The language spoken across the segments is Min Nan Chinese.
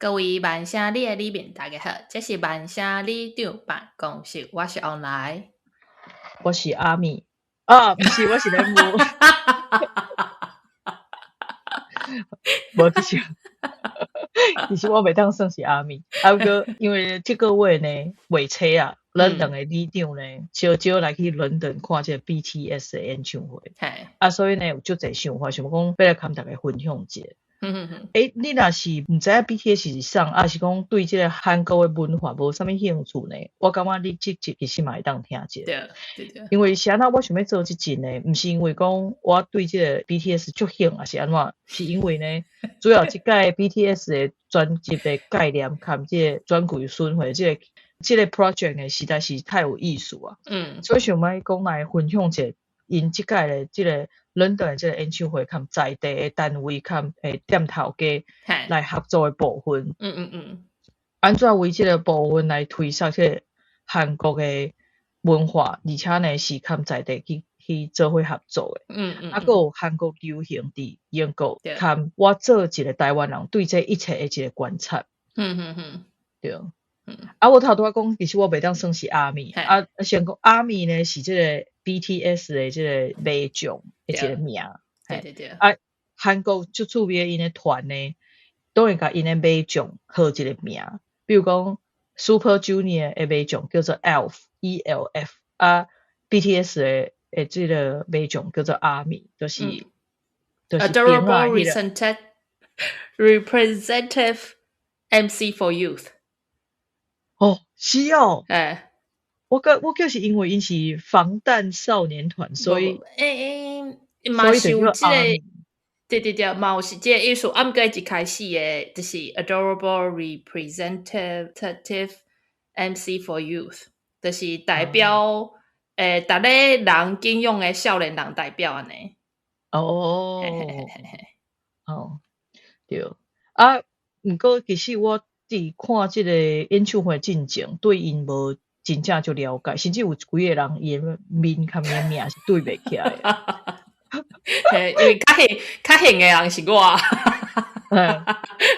各位萬聲里的里民，大家好，這是萬聲里長辦公室，我是王來，我是阿米，啊，毋是，我是連武，無其實，其實我袂當算是阿米，啊，毋過因為這個月呢，月初啊，咱兩個里長呢，少少來去倫敦看這個 BTS 的演唱會，啊，所以呢有足濟想法，想講欲來共大家分享一下。欸，你若是毋知影 BTS 是啥，抑是講對這個韓國的文化無啥物興趣呢？我感覺你這集其實嘛會當聽者。對對對。因為是按怎我想欲做這集呢？毋是因為講我對這個 BTS 足興，抑是按怎？是因為呢，主要這屆 BTS 的專輯的概念佮這個轉軌巡迴這個 project 呢，實在是太有意思啊。所以想欲講來分享一下，𪜶這屆的這個倫敦的這個演唱會，佮在地的單位佮店頭家來合作的部分。按怎為這個部分來推銷這個韓國的文化，而且呢是佮在地去做伙合作的。啊，閣有韓國流行佇英國，佮我做一個台灣人對這一切的一個觀察。對。啊，我頭拄仔講，其實我袂當算是阿米。啊，先講阿米呢是這個 BTS 的這個迷將的一個名。對對對。啊，韓國足趣味的𪜶的團呢，都會共𪜶的迷將號一個名。比如講 Super Junior 的迷將叫做 ELF，E L F。啊，BTS 的這個迷將叫做阿米，就是 Adorable Representative MC for Youth。哦，是哦。欸。我就是因為𪜶是防彈少年團，所以欸欸，嘛是有這個，對對對，嘛有是這個意思。啊，毋過一開始的，就是 Adorable Representative MC for Youth，就是代表逐个人敬仰的少年人代表按呢。哦。嘿嘿嘿嘿嘿。哦，對。啊，毋過其實我佇看這個演唱會進前，對𪜶無真正足了解，甚至有幾個人伊的面佮伊的名是對袂起來的。嘿，因為較興的人是我，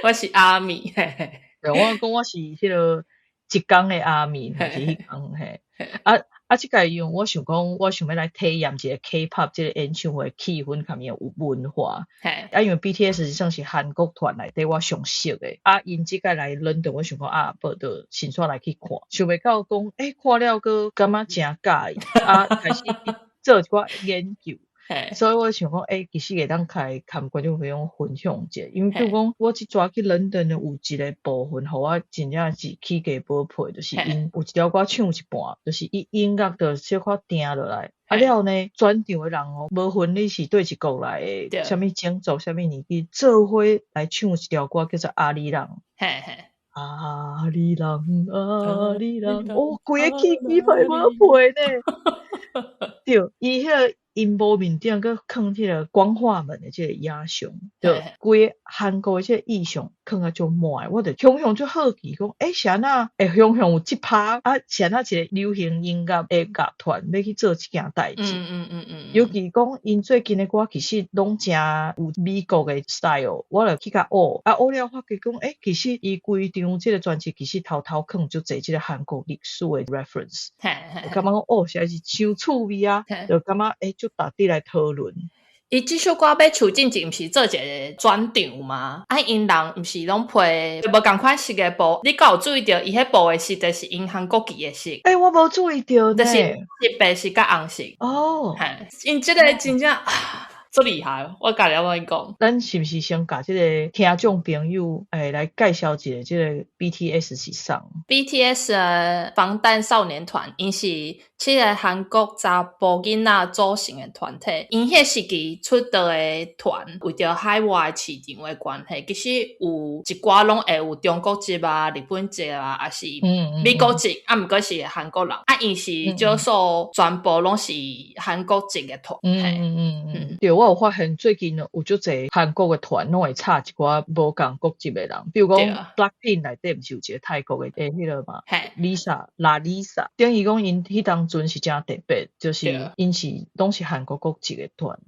我是阿米。對，我講我是彼個一工的阿米，毋是彼工嘿。啊啊！這屆因為我想講，我想欲來體驗一個 K-pop 這個演唱會氣氛佮伊的文化。啊，因為 BTS 是算是韓國團內底我上熟的。啊，𪜶這屆來倫敦，我想講啊，無就順紲來去看。想袂到講，欸，看了閣感覺誠佮意，啊，開始做一寡研究。所以我想講，欸，其實會當開共觀眾朋友分享一下，因為比如講，我這逝去倫敦的有一個部分，予我真正是起雞皮皮，就是𪜶有一條歌唱一半，就是伊音樂就小可定落來，啊了呢，全場的人哦，無分你是佗一國來的，啥物種族，啥物年紀，做伙來唱一條歌叫做《阿里郎》。阿里郎，阿里郎，哦，規个起雞皮無皮呢。對，伊彼個熒幕面頂閣囥彼個光化門的這個影像，就規个韓國的這個意象囥甲足滿的，我就雄雄足好奇講，欸，是按怎會雄雄有這拍啊？是按怎一個流行音樂的樂團欲去做這件代誌？尤其講𪜶最近的歌其實攏誠有美國的 style，我就去共學，啊學了發覺講，欸，其實伊規張這個專輯其實偷偷囥足濟這個韓國歷史的 reference，我感覺講哦，實在是傷趣味啊，就感覺欸，足值得來討論。伊這首歌欲唱進前，毋是做一個轉場嗎？啊，𪜶人毋是攏披無仝款色的布，你敢有注意著伊彼布的色就是𪜶韓國旗的色？欸，我無注意著呢。就是是白色佮紅色。哦。嘿，𪜶這個真正足厲害，我家己咧講。咱是毋是先共這個聽眾朋友來介紹一下這個 BTS 是啥？BTS 的防彈少年團，𪜶是七個韓國查埔囡仔組成的團體。𪜶彼時期出道的團，為著海外市場的關係，其實有一寡攏會有中國籍啊、日本籍啊，抑是美國籍，啊，毋過是韓國人。啊，𪜶是少數全部攏是韓國籍的團。對，我有發現最近有足濟韓國的團攏會插一寡無仝國籍的人，比如講 Blackpink 內底毋是有一個泰國的彼個嘛，Lisa Lalisa，等於講𪜶彼當陣是誠特別，就是𪜶是攏是韓國國籍的團。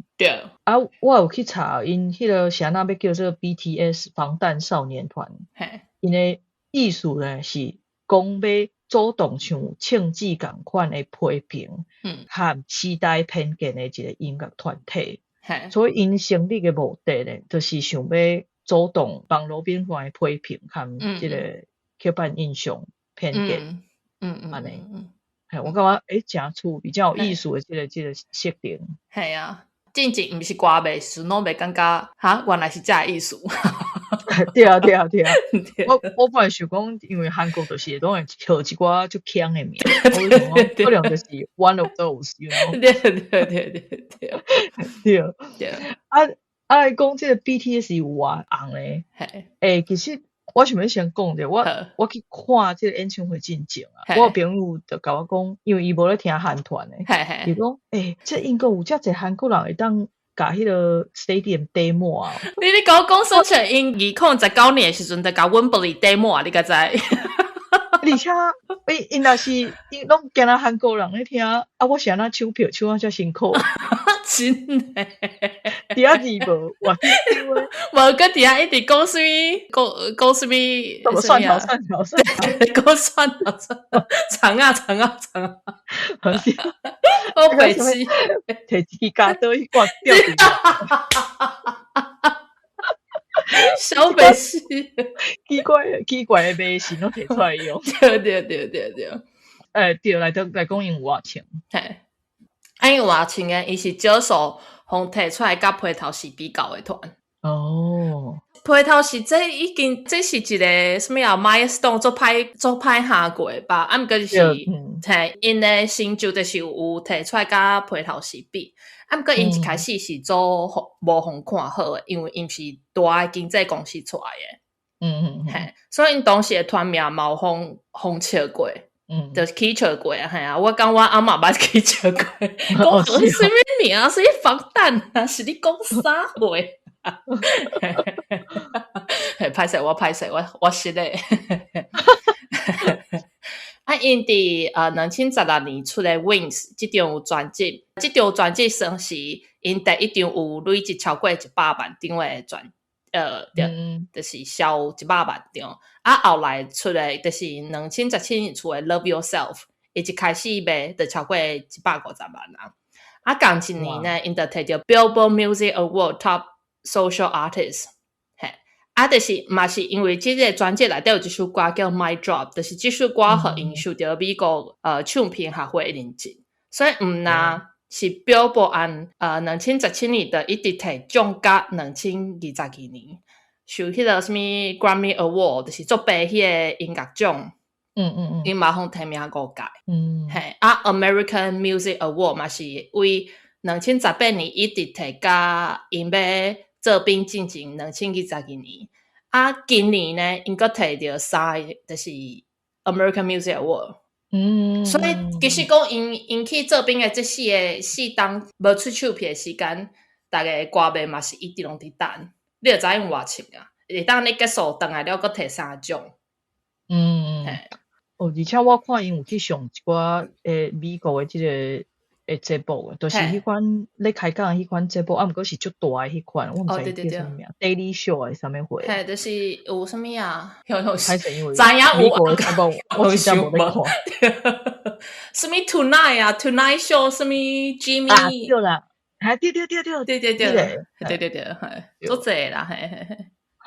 啊，我有去查𪜶彼個是按怎欲叫做 BTS 防彈少年團。𪜶的意思呢是講欲阻擋像政治仝款的批評，和時代偏見的一个音樂團體。所以𪜶成立的目的呢，就是想欲阻擋網路頂懸的批評和這个刻板印象偏見。按呢。嘿，我感覺欸，誠趣味，誠有意思的這个設定。嘿啊，進前毋是歌迷時陣，攏袂感覺哈，原來是這个意思。對啊，對啊，對啊。我本來想講，因為韓國就是攏會號一寡足鏘的名，我想講可能就是 one of those，you know。對對對對對。對。啊，來講這个 BTS 有偌紅咧？欸，其實我想欲先講著，我去看這个演唱會進前啊，我朋友就共我講，因為伊無咧聽韓團的，伊講欸，這英國有遮濟韓國人會當共彼个 stadium 擠滿啊。你咧共我講說像𪜶2019年的時陣，就共溫布利擠滿，你敢知？而且，欸，𪜶若是𪜶攏干焦韓國人咧聽，啊，我是按怎搶票搶啊遮辛苦？真的。佇遐字無，偌緊張的。無，閣佇遐一直講啥物，講講啥物，蒜頭蒜頭蒜頭，講蒜頭蒜頭，長啊長啊長啊。我白痴。提一支鉸刀去掛吊佇。小白痴。奇怪奇怪的迷信攏提出來用。對對對對對。欸，對，來來講𪜶有偌穿。嘿。啊，𪜶偌穿的，伊是少數予提出來佮披頭士比較的團。披頭士這已經這是一个啥物啊？milestone 足歹足歹行過吧？啊，毋過就是，嘿，𪜶的成就就是有提出來佮披頭士比。啊，毋過𪜶一開始是做無予看好的，因為𪜶是大的經紀公司出來的。嘿，所以𪜶當時的團名嘛有予予笑過。就是起笑過啊，嘿啊！我講我翁嘛捌起笑過，講啥物名？啥物防彈啊？是咧講啥話？嘿，歹勢，我歹勢，我失禮。啊，𪜶佇2016年出的《Wings》這張專輯，這張專輯算是𪜶第一張有累積超過100萬張的專，對，就是銷100萬張。啊，後來出的就是2017年出的《Love Yourself》，伊一開始賣就超過150萬人。啊，仝一年呢，𪜶就提著 Billboard Music Award Top Social Artist。嘿，啊，就是嘛是因為這个專輯內底有一首歌叫《Mic Drop》，就是這首歌予𪜶受著美國唱片協會的認證，所以毋但是 Billboard 按2017年就一直提獎佮2022年，受彼个啥物 Grammy Award，就是足白彼个音樂獎，𪜶嘛予提名五屆，嘿，啊 American Music Award 嘛是為2018年一直提佮𪜶欲做兵進前2022年，啊，今年呢，𪜶閣提著三个，就是 American Music Award。所以其實講𪜶去做兵的這四个四冬無出唱片的時間，逐家歌迷嘛是一直攏佇等。你就知𪜶偌穿啊？會當你結束轉來了，閣提三獎。哦，而且我看𪜶有去上一寡美國的這个節目，就是彼款咧開講的彼款節目，啊，毋過是足大的彼款，我毋知叫啥物名，Daily Show 還是啥物貨？嘿，就是有啥物啊？歹勢因為知影有美國的節目，我真正無咧看。啥物 Tonight 啊，Tonight Show，啥物 Jimmy？啊，對啦，嘿，對對對對，對對對，對對對，嘿，足濟啦，嘿嘿嘿。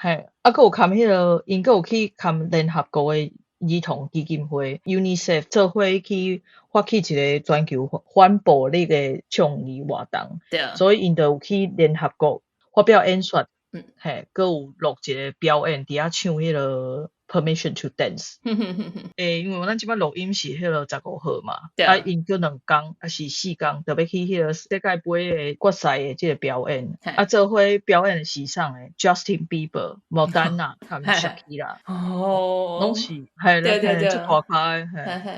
嘿，啊，閣有含彼个，𪜶閣有去含聯合國的兒童基金會 UNICEF 做伙去發起一个全球反暴力的倡議活動，所以𪜶就有去聯合國發表演說，嘿，閣有錄一个表演，佇遐唱彼个 Permission to Dance。欸，因為咱這擺錄音是彼个15號嘛，啊，𪜶閣2工，抑是4工，就欲去彼个世界盃的決賽的這个表演，啊，做伙表演的是啥的 Justin Bieber、莫丹娜含 Shakira，攏是，嘿，足大咖的，嘿。嘿嘿。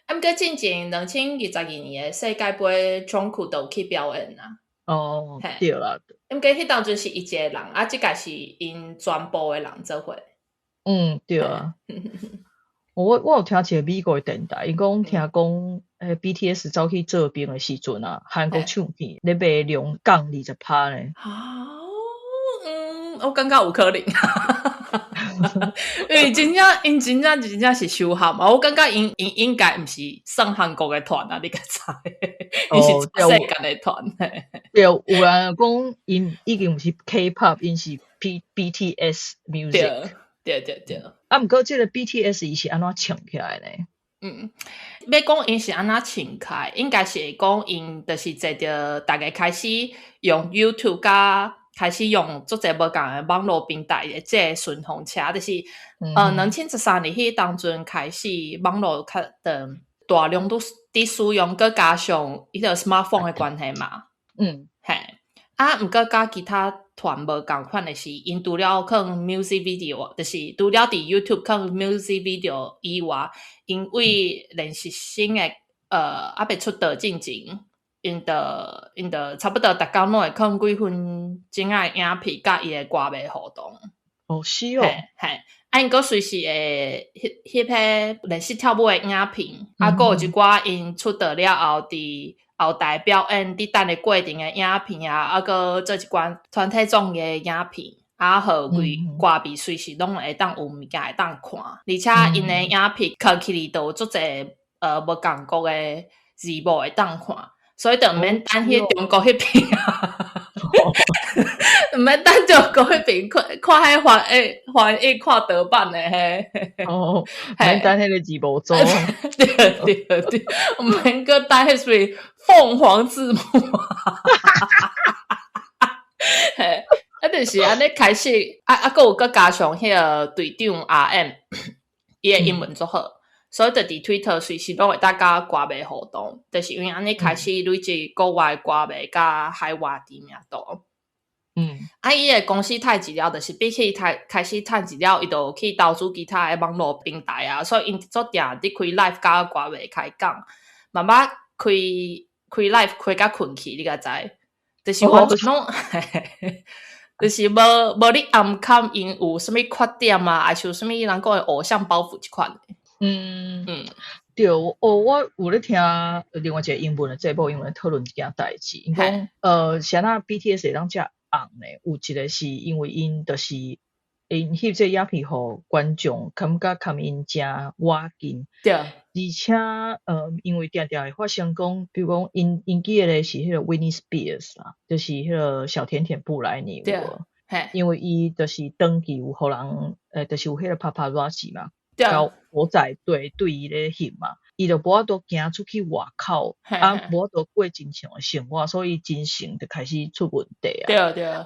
啊，毋過進前2022年的世界盃，川普都有去表演啊。哦，對啦。毋過彼當陣是伊一個人，啊，這屆是𪜶全部的人做伙。嗯，對啊。我有聽一個美國的電台，伊講聽講，BTS 走去做兵的時陣啊，韓國唱片咧賣量降20%呢。啊，嗯，我感覺有可能。因為真正𪜶真正真正是收合嘛，我感覺𪜶應該毋是算韓國的團啊，你敢知？𪜶是全世界的團。對，有人講𪜶已經毋是 K-pop，𪜶是 BTS music。對對對。啊，毋過這個 BTS 伊是按怎衝起來呢？嗯，欲講𪜶是按怎衝開，應該是會講𪜶就是坐著逐家開始用 YouTube 佮開始用足濟無仝的網路平台的這個順風車，就是2013年彼當陣開始網路較的大量都佇使用，閣加上彼個 smartphone 的關係嘛。嘿，啊，毋過佮其他團無仝款的是，𪜶除了看 music video，就是除了佇 YouTube 看 music video 以外，𪜶為練習生的猶未出道進前，𪜶就差不多逐工攏會放幾分鐘的影片，佮伊的歌迷互動。哦，是哦。嘿，啊，𪜶閣隨時會翕彼練習跳舞的影片，啊，閣有一寡𪜶出道了後佇後台表演佇等的過程的影片啊，啊，閣做一寡團體綜藝的影片，啊，予規歌迷隨時攏會當有物件會當看，而且𪜶的影片囥起來都有足濟無仝國的字幕會當看，所以就毋免等彼中國彼邊啊，毋免等中國彼邊看看彼翻譯看盜版的彼。哦，免等彼個字幕組。對對對，毋免閣等彼啥物鳳凰字幕。嘿，啊，就是按呢開始，啊啊，閣有閣加上彼個隊長 RM，伊的英文足好，所以就佇 Twitter 隨時攏會當佮歌迷互動，就是因為按呢開始累積國外歌迷佮海外知名度。啊，伊的公司趁錢了，就是比起開始趁錢了，伊就去投資其他的網路平台啊，所以𪜶足定佇開 live 佮歌迷開講，慢慢開開 live 開甲睏去，你敢知？就是完全攏，就是無咧掩藏𪜶有啥物缺點啊，還是有啥物人講的偶像包袱這款的。對，哦，我有咧聽另外一個英文的節目，𪜶咧討論這件代誌。𪜶講，啥那 BTS 會當遮紅呢？有一個是因為𪜶就是𪜶翕這個影片，予觀眾感覺共𪜶誠倚近。而且，因為定定會發生講，比如講，𪜶記得是彼個 Whitney Spears 啦，就是彼個小甜甜布萊尼有無？因為伊就是長期有予人，就是有彼個 paparazzi 嘛，交狗仔隊對伊咧翕嘛，伊就無法度行出去外口，啊，無法度過正常的生活，所以精神就開始出問題啊。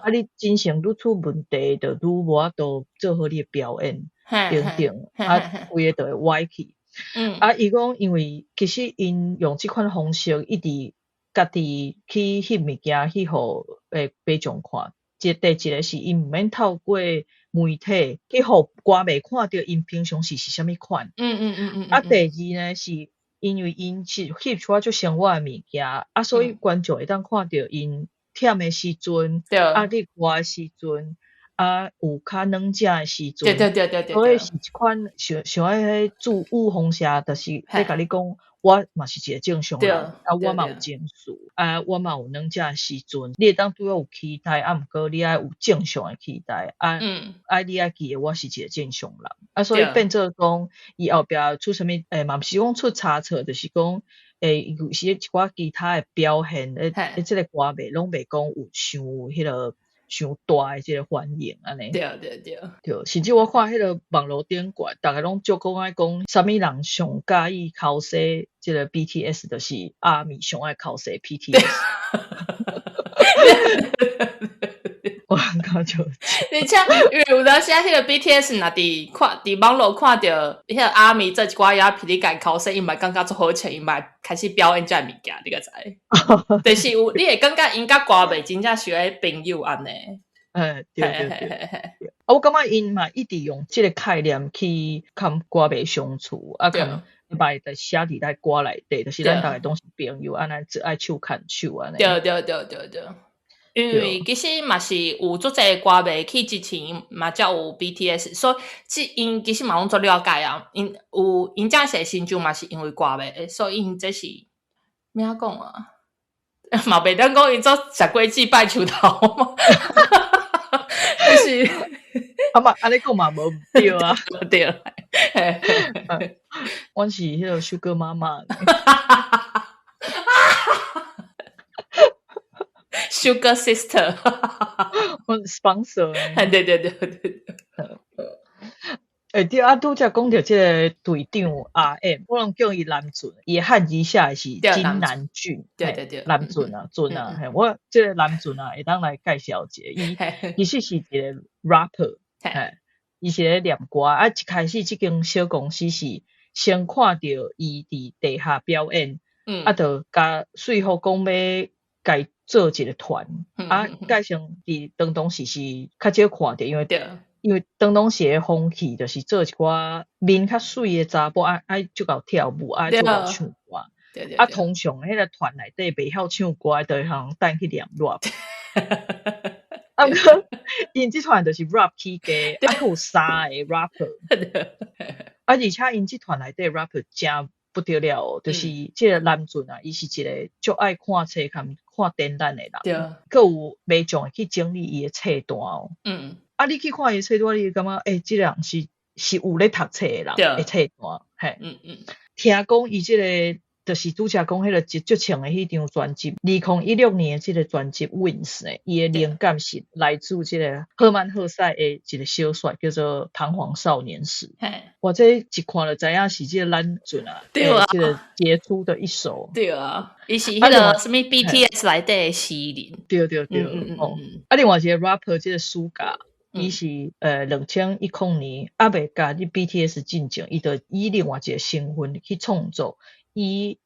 啊，你精神愈出問題，就愈無法度做好你的表演，等等，啊，規个就會歪去。啊，伊講因為其實𪜶用這款方式一直家己去翕物件去予民眾看。第一個是𪜶毋免透過媒體去予歌迷看著𪜶平常時是啥物款。啊，第二呢是因為𪜶是翕出來足生活的物件，啊，所以觀眾會當看著𪜶忝的時陣，啊，咧歌的時陣，啊，有較軟食的時陣，所以是一款像像愛彼注預防射，就是咧共你講，我嘛是一個正常人，啊，我嘛有情緒，啊，我嘛有軟食的時陣，你會當對我有期待，啊，毋過你愛有正常的期待，啊，啊，你愛記得我是一個正常人，啊，所以變做講，伊後壁出啥物，嘛毋是講出差錯，就是講，有時一寡其他的表現，這個歌迷攏袂講有傷彼個傷大的這個反應按呢。對，甚至我看彼個網路頂懸，逐家攏足講愛講，啥物人上佮意剾洗這個 BTS，就是阿米上愛剾洗 BTS。我感覺而且因為有當時啊，彼個 BTS 若佇看佇網路看著彼個阿米做一寡影片，咧共剾洗，伊嘛感覺足好笑，伊嘛開始表演這个物件，你敢知？就是有你會感覺𪜶佮歌迷真正是咧朋友按呢。對對對。啊，我感覺𪜶嘛一直用這個概念去佮歌迷相處，啊，佮嘛會寫佇咱歌內底，就是咱逐家攏是朋友，按呢做愛手牽手按呢。對對對對對。因為其實嘛是有足濟歌迷去支持，嘛才有 BTS，所以這𪜶其實嘛攏足了解啊。𪜶有𪜶遮濟成就嘛是因為歌迷，所以𪜶這是欲按怎講啊？嘛袂當講𪜶做食果子拜樹頭嘛，就是。啊嘛，按呢講嘛無毋對啊。對。阮是彼个 Sugar 媽媽。 Sugar Sister。阮 sponsor。對對對對。欸對啊，拄才講著這个隊長 RM，我攏叫伊南俊，伊的漢字寫的是金南俊。對對對。南俊啊，俊啊，嘿，我這个南俊啊，會當來介紹一下，伊其實是一个 rapper，嘿，伊是咧念歌，啊，一開始這間小公司是先看著伊佇地下表演，啊，就共說服講欲共伊做一个團，啊，蓋成佇當當時是較少看著，因為當當時的風氣就是做一寡面較媠的查某愛愛足𠢕跳舞，愛足𠢕唱歌。啊，通常彼个團內底袂曉唱歌的，就會予人等去念 rap。啊，毋過𪜶這團就是 rap 起家，啊，閣有三个 rapper。啊，而且𪜶這團內底 rapper 誠不得了哦，就是這个南俊啊，伊是一个足愛看冊兼看展覽的人。閣有馬上會去整理伊的冊單哦。啊，你去看伊冊單，你會感覺，欸，這个人是有咧讀冊的人的冊單，嘿。聽講伊這个就是拄才講彼个足穿的彼張專輯，2016年的這个專輯《Wings》呢，伊的靈感是來自這个赫曼赫塞的一个小說，叫做《彷徨少年時》。哇，這一看就知影是這個南俊啊，這个傑出的一首。對啊，伊是彼个啥物 BTS 內底的詩人。對對對，哦。啊，另外一个 rapper 這个 Suga，伊是2010年猶未加入 BTS 進前，伊就以另外一个身份去創作以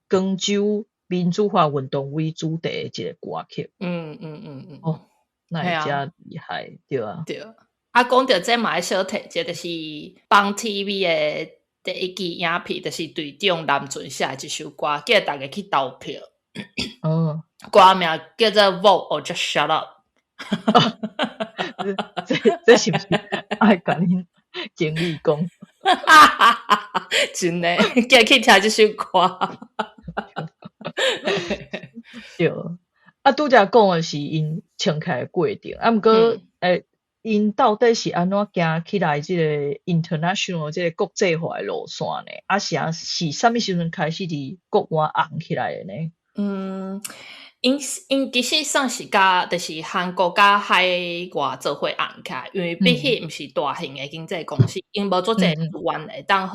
光州民主化運動為主題的一个歌曲。哦，那會遮厲害，對啊。對啊。啊，講著這嘛愛小提一下，就是邦 TV 的第一支影片，就是隊長南俊寫的這首歌，叫大家去投票。歌名叫做 Vote or Just Shut Up。這是毋是愛共恁經理講？真的，叫去聽這首歌。對，啊，拄才講的是𪜶穿起來的過程，啊，毋過𪜶到底是按怎行起來這個 international 這個國際化的路線呢？啊是啊，是啥物時陣開始佇國外紅起來的呢？嗯，𪜶其實算是佮就是韓國佮海外做伙紅起來，因為比起毋是大型的經紀公司，𪜶無足濟資源會當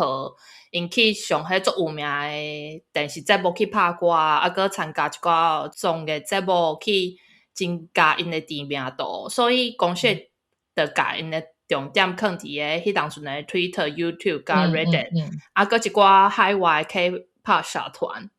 予𪜶去上彼足有名的電視節目去拍歌，啊，閣參加一寡綜藝節目去增加𪜶的知名度，所以公司就共𪜶的重點囥佇个彼當陣的 Twitter、YouTube 佮 Reddit，啊，閣一寡海外 K-pop 社團。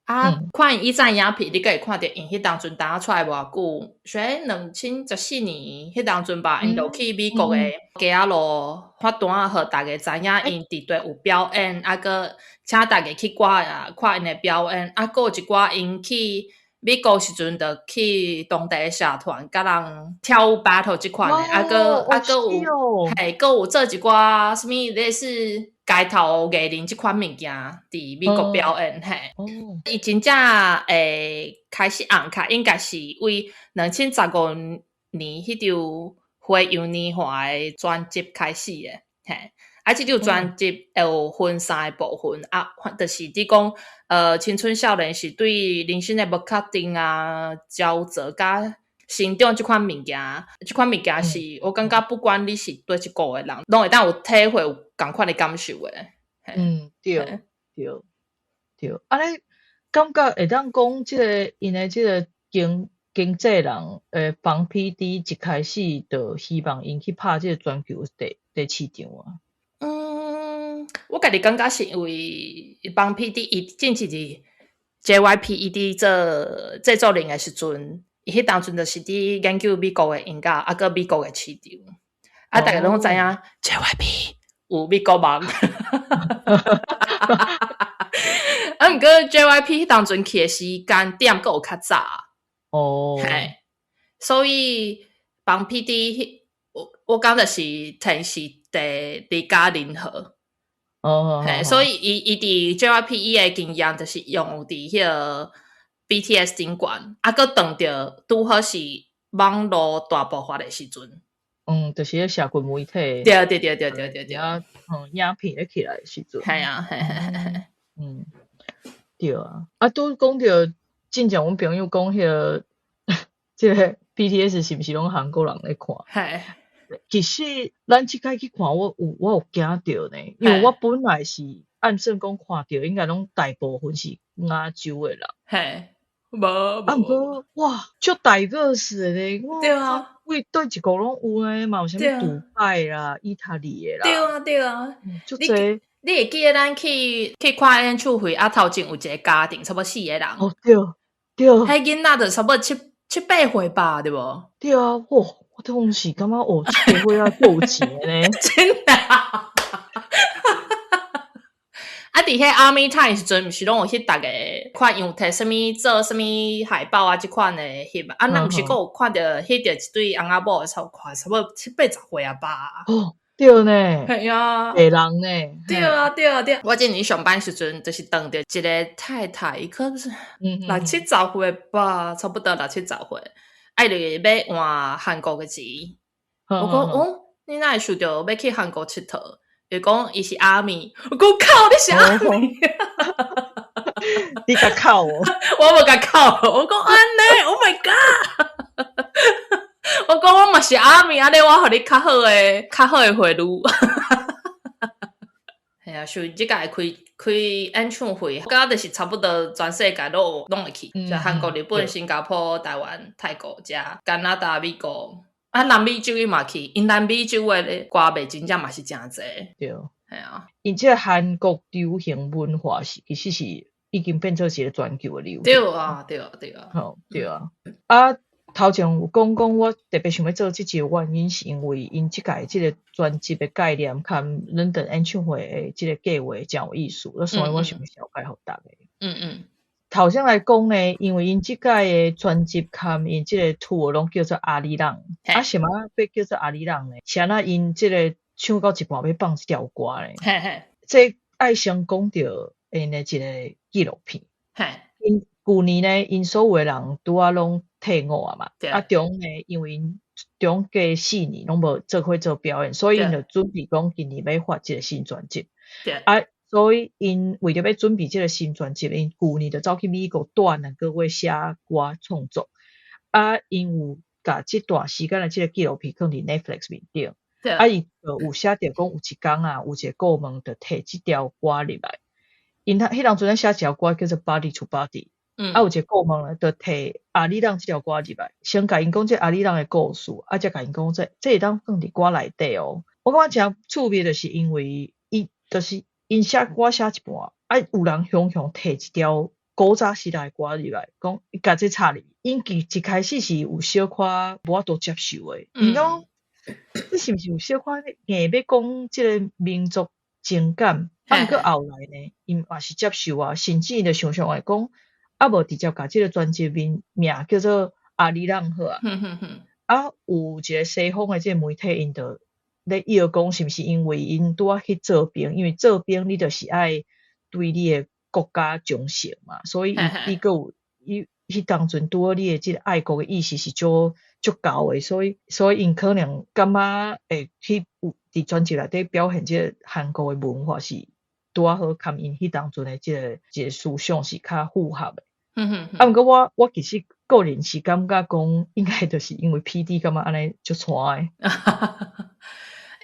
啊，看𪜶以前影片，你閣會看著𪜶彼當陣當出來無偌久，說2014年彼當陣吧，𪜶就去美國的街仔路發單仔，予大家知影𪜶佇佗有表演，啊，閣請大家去看啊，看𪜶的表演，啊，閣有一寡𪜶去美國時陣，就去當地的社團，佮人跳舞 battle 這款的，啊，閣啊，閣有，嘿，閣有做一寡啥物類似街頭藝人這款物件，佇美國表演，嘿。伊真正會開始紅起來，應該是為2015年彼張《花樣年華》的專輯開始的，嘿。啊，這張專輯會有分三个部分，啊，就是佇講，青春少年是對人生的無確定啊、焦灼佮成長這款物件，這款物件是我感覺不管你是佗一國的人，攏會當有體會有仝款的感受的。嗯，對對對，按呢感覺會當講，這个𪜶的這个經紀人，房 PD 一開始就希望𪜶去拍這个全球的市場啊。嗯，我家己感覺是因為邦 PD 伊進前佇 JYP 伊佇做製作人的時陣，伊彼當陣就是佇研究美國的音樂，啊，閣美國的市場。啊，大家攏知影 JYP 有美國夢。啊，毋過 JYP 彼當陣去的時間點閣有較早。嘿，所以邦 PD 我感覺是天時地利加人和。嘿，所以伊佇 JYP 伊的經驗就是用佇彼个 BTS 頂懸，啊，閣撞著拄好是網路大爆發的時陣。嗯，就是彼社群媒體。對對對對對對對。啊，影片咧起來的時陣。係啊，嘿嘿嘿嘿。嗯，對啊。啊，拄講著進前阮朋友講彼個，這個 BTS 是毋是攏韓國人咧看？嘿。其實咱這擺去看，我有驚著呢，因為我本來是按算講看著應該攏大部分是亞洲的人。嘿，無啊，毋過哇，足 diverse 的咧，對啊，為佗一國攏有呢，嘛有啥物杜拜啦、意大利的啦。對啊，對啊，足濟。你會記得咱去看演唱會啊？頭前有一個家庭，差不多四個人。哦，對對。彼囡仔就差不多七八歲吧，對無？對啊，哇！我當時感覺哦，七八歲啊，夠有錢的呢。真的啊！啊，佇彼 Army Time 時陣，毋是攏有翕逐个看有提啥物做啥物海報啊，這款的翕啊，咱毋是閣有看著翕著一對翁仔某，差看差不多七八十歲啊吧？哦，對呢，係啊，白人呢？對啊，對啊，對。我之前上班時陣，就是當著一個太太，伊可能是六七十歲吧，差不多六七十歲，啊，伊就欲換韓國的錢。我講哦，你哪會想著欲去韓國𨑨迌？伊講伊是阿米，我講靠，你是阿米，你共哭哦？我無共哭，我講按呢，Oh my god！我講我嘛是阿米，按呢我予你較好的、較好的匯率。係啊，像這屆開開演唱會，感覺就是差不多全世界攏會去，就韓國、日本、新加坡、台灣、泰國、遮加拿大、美國。啊，南美洲伊嘛去，𪜶南美洲的歌迷真正嘛是誠濟。對，係啊。𪜶這個韓國流行文化是其實是已經變做一個全球的流行。對啊，對啊，對啊。好，對啊。啊，頭前有講講，我特別想欲做這集的原因，是因為𪜶這屆這個專輯的概念，佮倫敦演唱會的這個計劃誠有意思，所以我想欲紹介予逐家。頭先來講呢，因為𪜶這屆的專輯佮𪜶這個 tour 攏叫做阿里郎，啊，啥物欲叫做阿里郎呢？是按怎𪜶這個唱到一半欲放這條歌呢？這愛先講著𪜶的一個紀錄片。𪜶舊年呢，𪜶所有的人拄仔攏退伍啊嘛，啊中呢，因為𪜶中過4年攏無做伙做表演，所以𪜶就準備講今年欲發這個新專輯。啊，所以𪜶為著欲準備這個新專輯，𪜶舊年就走去美國蹛2個月寫歌創作。啊，𪜶有共這段時間的這個紀錄片放佇 Netflix 面頂。啊，伊就有寫著講有一工啊，有一個顧問就提這條歌入來。𪜶彼當陣咧寫一條歌叫做 Body to Body。啊，有一個顧問咧，就提阿里郎這條歌入來，先共𪜶講這阿里郎的故事，啊，才共𪜶講這會當放佇歌內底哦。我感覺誠趣味，就是因為伊就是𪜶寫歌寫一半，啊，有人雄雄提一條古早時代的歌入來，講伊共這插入去，𪜶其一開始是有小可無法度接受的，𪜶講這是毋是有小可硬欲講這個民族情感？啊，毋過後來呢，𪜶嘛是接受啊，甚至就想象會講，啊，無直接共這個專輯名名叫做阿里郎好啊。啊，有一個西方的這個媒體，𪜶就咧臆講，是毋是因為𪜶拄仔去做兵？因為做兵你就是愛對你的國家忠誠嘛，所以伊閣有伊彼當陣拄好你的這個愛國的意識是足足高的，所以𪜶可能感覺會去有佇專輯內底表現這個韓國的文化是拄仔好，佮𪜶彼當陣的這個思想是較符合的。啊，毋過我其實個人是感覺講，應該就是因為 PD 感覺按呢足跩的。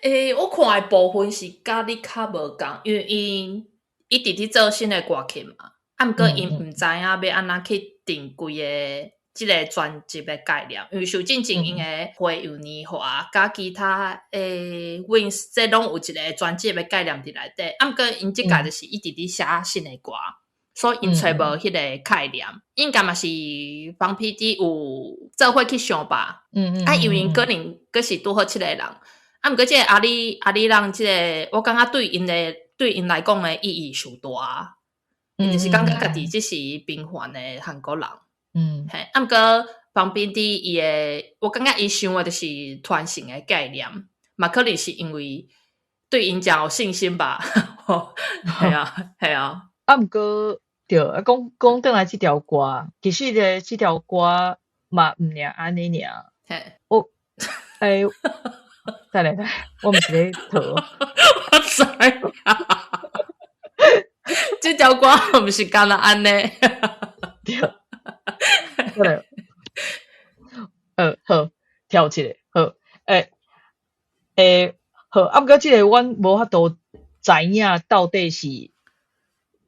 欸，我看的部分是佮你較無仝，因為𪜶一直佇做新的歌曲嘛，啊，毋過𪜶毋知影欲按怎去定規个這個專輯的概念，因為像進前𪜶的花樣年華，佮其他的 Wings，這攏有一個專輯的概念佇內底，啊，毋過𪜶這屆就是一直佇寫新的歌，所以𪜶揣無彼個概念，應該嘛是方 PD 有做伙去想吧。啊，因為𪜶可能閣是拄好七个人，啊，毋過這個阿里郎這個，我感覺對𪜶來講的意義上大，𪜶就是感覺家己這是平凡的韓國人。嘿，啊，毋過方 PD 伊的，我感覺伊想的就是傳承的概念，嘛可能是因為對𪜶誠有信心吧。係啊，係啊。啊，毋過對，啊，講講轉來這條歌，其實咧，這條歌嘛毋爾按呢爾。我，欸，等下等下，我毋是咧逃。我知啊，這條歌毋是干焦按呢。對，對。好，跳一个，好，欸欸，好，啊，毋過這個阮無法度知影到底是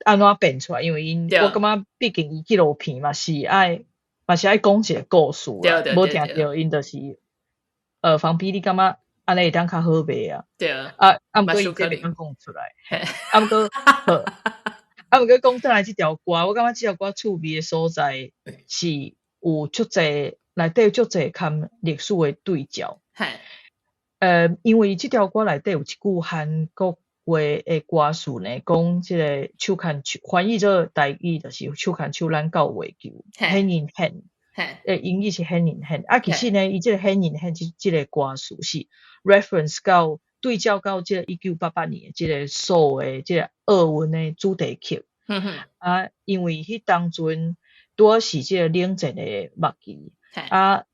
按怎變出來，因為𪜶我感覺畢竟伊紀錄片嘛是愛講一個故事啦，無定著𪜶就是，房比你感覺按呢會當較好賣啊？啊啊，毋過伊這袂當講出來，啊毋過好，啊毋過講轉來這條歌，我感覺這條歌趣味的所在是有足濟內底有足濟含歷史的對照。因為這條歌內底有一句韓國話的歌詞呢，講這个手牽手，翻譯做台語就是手牽手咱到月球，hand in hand，英語是 hand in hand，啊，其實呢，伊這个 hand in hand 這个歌詞是 reference 到對照到這个1988年的這个首爾的這个奧運的主題曲。啊，因為彼當陣拄好是這个冷戰的末期，啊，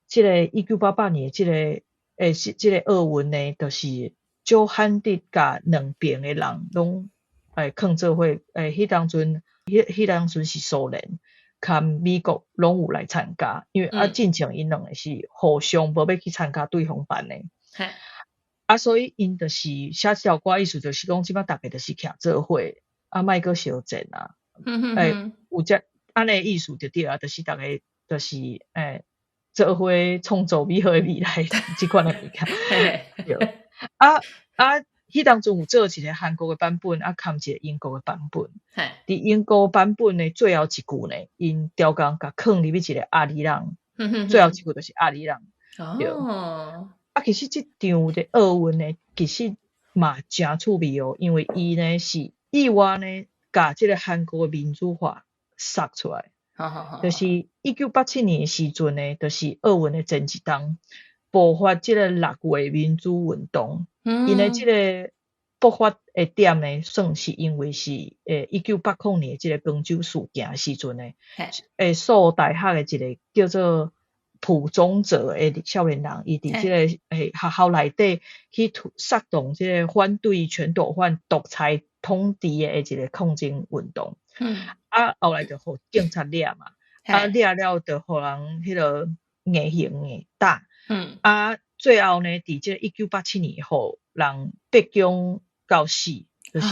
這个一九八八年的這个是這个奧運呢，就是足罕得共兩邊的人攏囥做伙，彼當陣是蘇聯佮美國攏有來參加，因為啊進前𪜶兩个是互相無欲去參加對方辦的。啊，所以𪜶就是寫這條歌，意思就是講，這擺逐家就是徛做伙，啊，莫閣相戰啊。有這按呢意思就對啊，就是逐家就是做伙創造美好的未來，這款的物件。對。啊啊，彼當陣有做一个韓國的版本，啊，含一个英國的版本。佇英國版本的最後一句呢，𪜶刁工共囥入去一个阿里郎，最後一句就是阿里郎。對。啊，其實這場的奧運呢，其實嘛誠趣味哦，因為伊呢是意外呢，共這个韓國的民主化殺出來。就是1987年的時陣呢，就是奧運的前一冬，爆發這个6月民主運動。𪜶的這个爆發的點呢，算是因為是1980年這个光州事件的時陣呢，首爾大學的一个叫做朴宗哲的少年人，伊佇這个學校內底去煽動這個反對全斗煥獨裁統治的一个抗爭運動。啊，後來就予警察掠嘛，啊，掠了就予人彼个硬刑的打。啊，最後呢，佇這个1987年予人逼宮到死，就是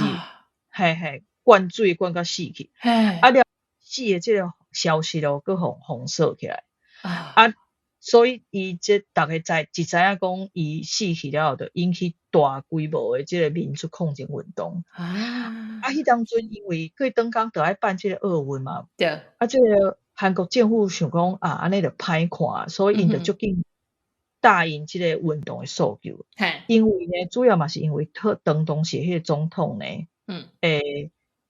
嘿嘿灌水灌到死去。啊了死的這个消息哦，閣予封鎖起來。啊，所以伊這逐家知一知影講伊死去了後，就引起大規模的這个民主抗爭運動。啊，彼當陣因為過轉工就愛辦這个奧運嘛，啊，這个韓國政府想講啊，按呢就歹看，所以𪜶就足緊答應這个運動的訴求。因為呢，主要嘛是因為特當時彼个總統呢，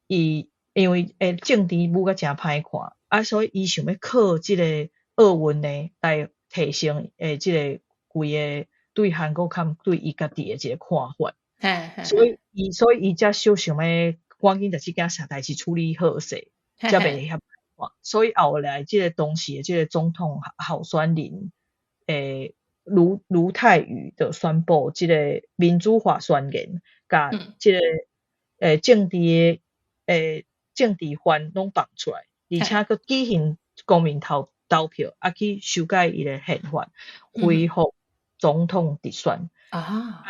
伊因為政治舞甲誠歹看，啊，所以伊想欲靠這个奧運呢來提升這个規个對韓國佮對伊家己的一个看法。所以伊才小想欲趕緊共這件啥代誌處理好勢，才袂遐歹看。所以後來這个當時的這个總統候選人盧泰愚就宣布這个民主化宣言，共這个政治的政治犯攏放出來，而且閣舉行公民投票，啊去修改伊的憲法，恢復總統直選。啊，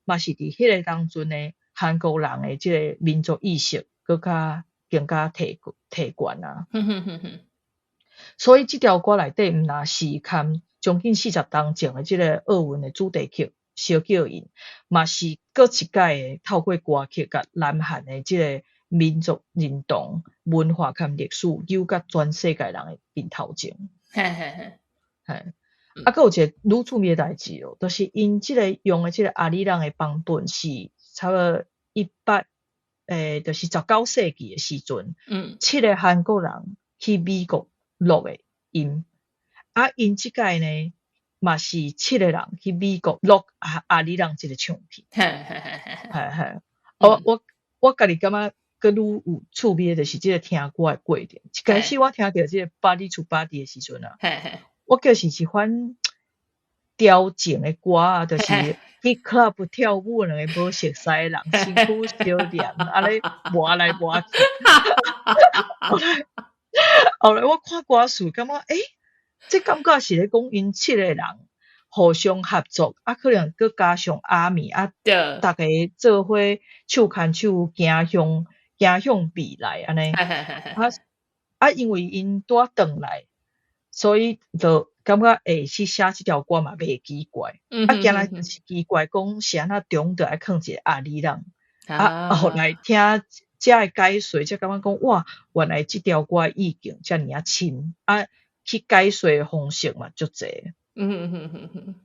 嘛是佇彼个當陣呢，韓國人的這个民族意識閣較更加提懸啊。所以這條歌內底毋若是含將近40冬前的這个奧運的主題曲《燒叫印》，嘛是閣一擺的透過歌曲共南韓的這个民族認同、文化佮歷史扭到全世界人的面頭前。啊，閣有一个愈趣味的代誌哦，就是𪜶這个用的這个阿里郎的版本是差不多一八就是19世紀的時陣，七个韓國人去美國錄的音。啊，𪜶這擺呢，嘛是七个人去美國錄阿里郎這个唱片。嘿嘿，我家己感覺閣愈有趣味的，就是這个聽歌的過程。一開始我聽著這个 Body to Body 的時陣啊，我就是一款調情的歌啊，就是去 club 跳舞兩个無熟似的人，身軀相連，按呢磨來磨去。後來後來我看歌詞，感覺這感覺是咧講𪜶七個人互相合作，啊，可能閣加上阿米啊，逐家做伙手牽手行向未來按呢。啊啊，因為𪜶拄仔轉來，所以就感覺會去寫這條歌嘛袂奇怪。啊，今來就是奇怪，講是按怎中途愛囥一個阿里郎，啊，後來聽遮的解說，才感覺講哇，原來這條歌意境遮爾仔深，啊，去解說的方式嘛足濟。嗯哼哼哼，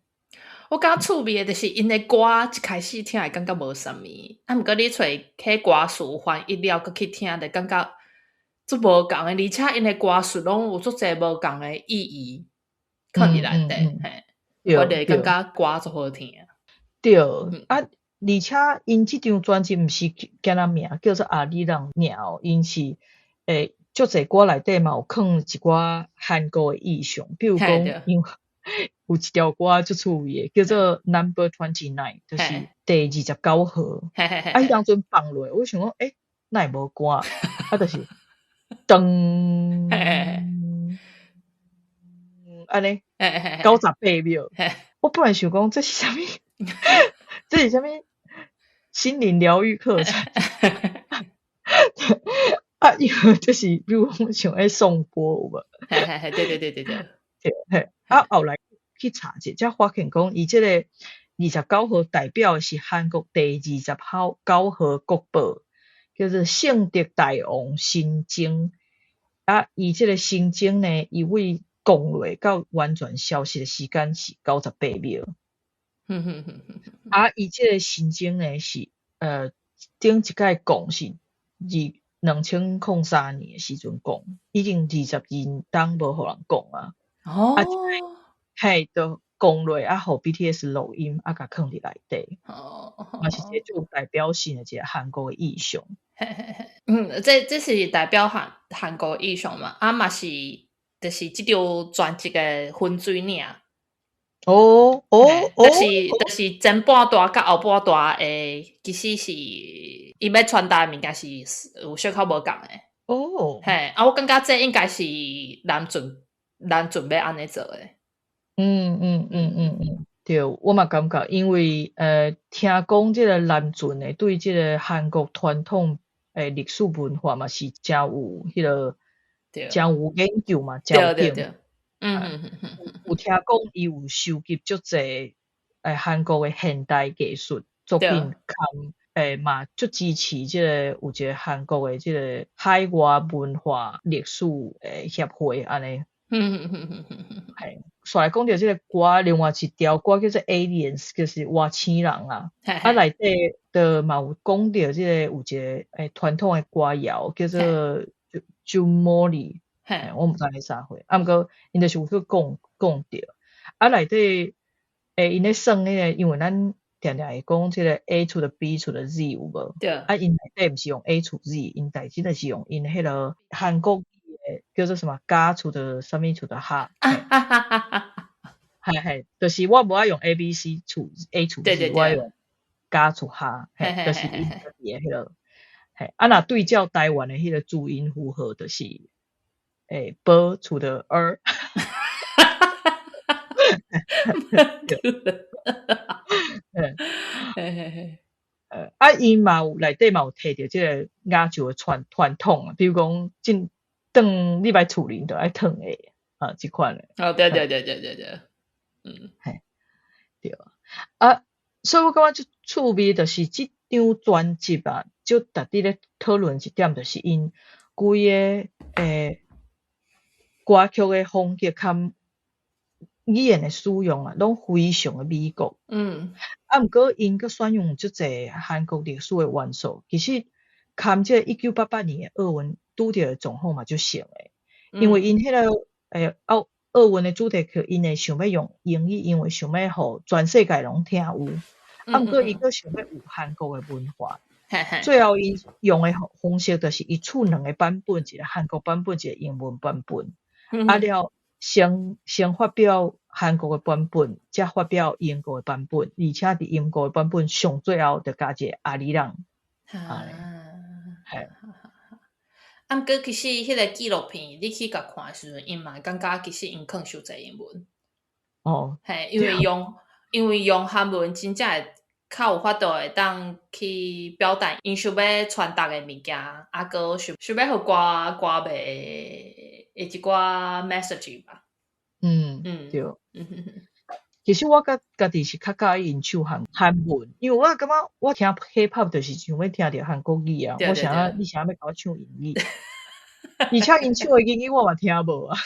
我感覺趣味的就是𪜶的歌一開始聽會感覺無啥物，啊，毋過你揣彼歌詞翻譯了，閣去聽，就感覺足無仝的，而且𪜶的歌詞攏有足濟無仝的意義，囥佇內底，嘿，我就會感覺歌足好聽。對，啊，而且𪜶這張專輯毋是敢若名叫做阿里郎爾，𪜶是足濟歌內底嘛有囥一寡韓國的意象，比如講，因有一條歌足趣味的，叫做 Number 29，就是第二十九號。啊，彼當陣放落，我想講，哪會無歌？啊，就是噔，按呢98秒。我本來想講這是啥物？這是啥物心靈療癒課程？啊，因為就是比如講像彼頌缽有無？嘿嘿嘿，對對對對對。對嘿，啊，後來去查者，才發現講，伊這个二十九號代表的是韓國第二十號九號國寶，叫做聖德大王神鐘。啊，伊這个神鐘呢，伊對降落到完全消失的時間是98秒。啊，伊這个神鐘呢是頂一擺降是2003年的時陣降，已經22冬無予人降啊。啊，嘿，就降落啊，予 BTS 錄音啊，共囥佇內底。嘛是一個足有代表性的一個韓國的意象。嘿嘿嘿，嗯，這是代表韓國意象嘛？啊，嘛是，就是這張專輯的分水嶺。就是前半段佮後半段的，其實是伊欲傳達的物件是有小可無仝的。嘿，啊，我感覺這應該是南俊欲按呢做的。嗯嗯嗯嗯嗯，對，我嘛感覺，因為聽講這个南俊的對這个韓國傳統的歷史文化嘛是誠有彼个，誠有研究嘛，誠有興趣。有聽講伊有收集足濟韓國的現代藝術作品，兼嘛足支持這个有一个韓國的這个海外文化歷史的協會按呢。嘿，煞來講著這个歌，另外一條歌叫做 Aliens，就是外星人啊。啊，內底就嘛有講著這個有一个傳統的歌謠，叫做 Jungmori，我毋知彼啥貨，啊，毋過𪜶就是有去講講著。啊，內底𪜶咧算彼个，因為咱定定會講這个 A to the B to the Z 有無？對。啊，𪜶內底毋是用 A to Z，𪜶內底就是用𪜶彼个韓國語的叫做啥物加 to the 啥物 to the 哈。嘿嘿，就是我無愛用 A B C to A to Z，我愛用加 to 哈，嘿，就是𪜶家己的彼个。嘿，啊，若對照台灣的彼个注音符號，就是B to the R。對。嘿嘿嘿。啊，𪜶嘛有內底嘛有提著這个亞洲的傳統啊，比如講進轉入來厝裡就愛褪鞋啊，這款的。哦，對對對對對對，嗯。嘿，對啊，所以我感覺足趣味，就是這張專輯啊，足值得咧討論一點，就是𪜶規个歌曲的風格佮語言的使用啊，攏非常的美國。啊，毋過𪜶閣選用足濟韓國歷史的元素，其實含這个1988年的奧運拄著的狀況嘛足像的，因為𪜶彼个奧運的主題曲，𪜶會想欲用英語，因為想欲予全世界攏聽有。啊，毋過伊閣想欲有韓國的文化。最後𪜶用的方式就是伊出兩个版本，一个韓國版本，一个英文版本。啊了，先發表韓國的版本，才發表英國的版本，而且佇英國的版本上最後就加一個阿里郎。啊，嘿。啊，毋過其實彼个紀錄片你去共看的時陣，𪜶嘛會感覺其實𪜶囥傷濟英文。嘿，因為用韓文真正會較有法度會當去表達𪜶想欲傳達的物件，啊，閣想欲予歌迷的一寡 message 吧。對。其實我家己是較佮意𪜶唱韓文，因為我感覺我聽 K-pop 就是想欲聽著韓國語啊，我啥你啥欲共我唱英語？而且𪜶唱的英語我嘛聽無啊。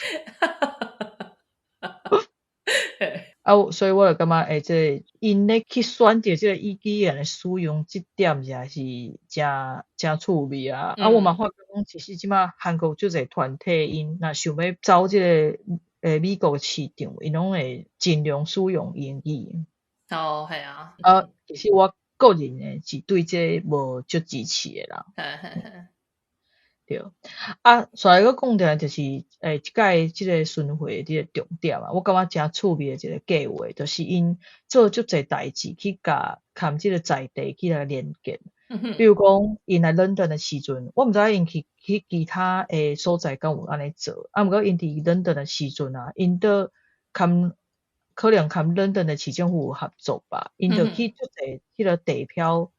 啊，所以我就感覺，欸，這个𪜶咧去選擇這個語言的使用，這點也是誠誠趣味啊。啊，我嘛發覺講，其實這擺韓國足濟團體，𪜶若想欲走這個美國的市場，𪜶攏會盡量使用英語。哦，係啊。啊，其實我個人呢是對這無足支持的啦。對，啊，煞來閣講著就是，這擺這个巡迴這个重點啊，我感覺誠趣味的一個計劃，就是𪜶做足濟代誌去共含這个在地去來連結。比如講，𪜶來倫敦的時陣，我毋知影𪜶去其他的所在敢有按呢做，啊，毋過𪜶佇倫敦的時陣啊，𪜶都含可能含倫敦的市政府有合作吧，𪜶就去足濟彼个地標，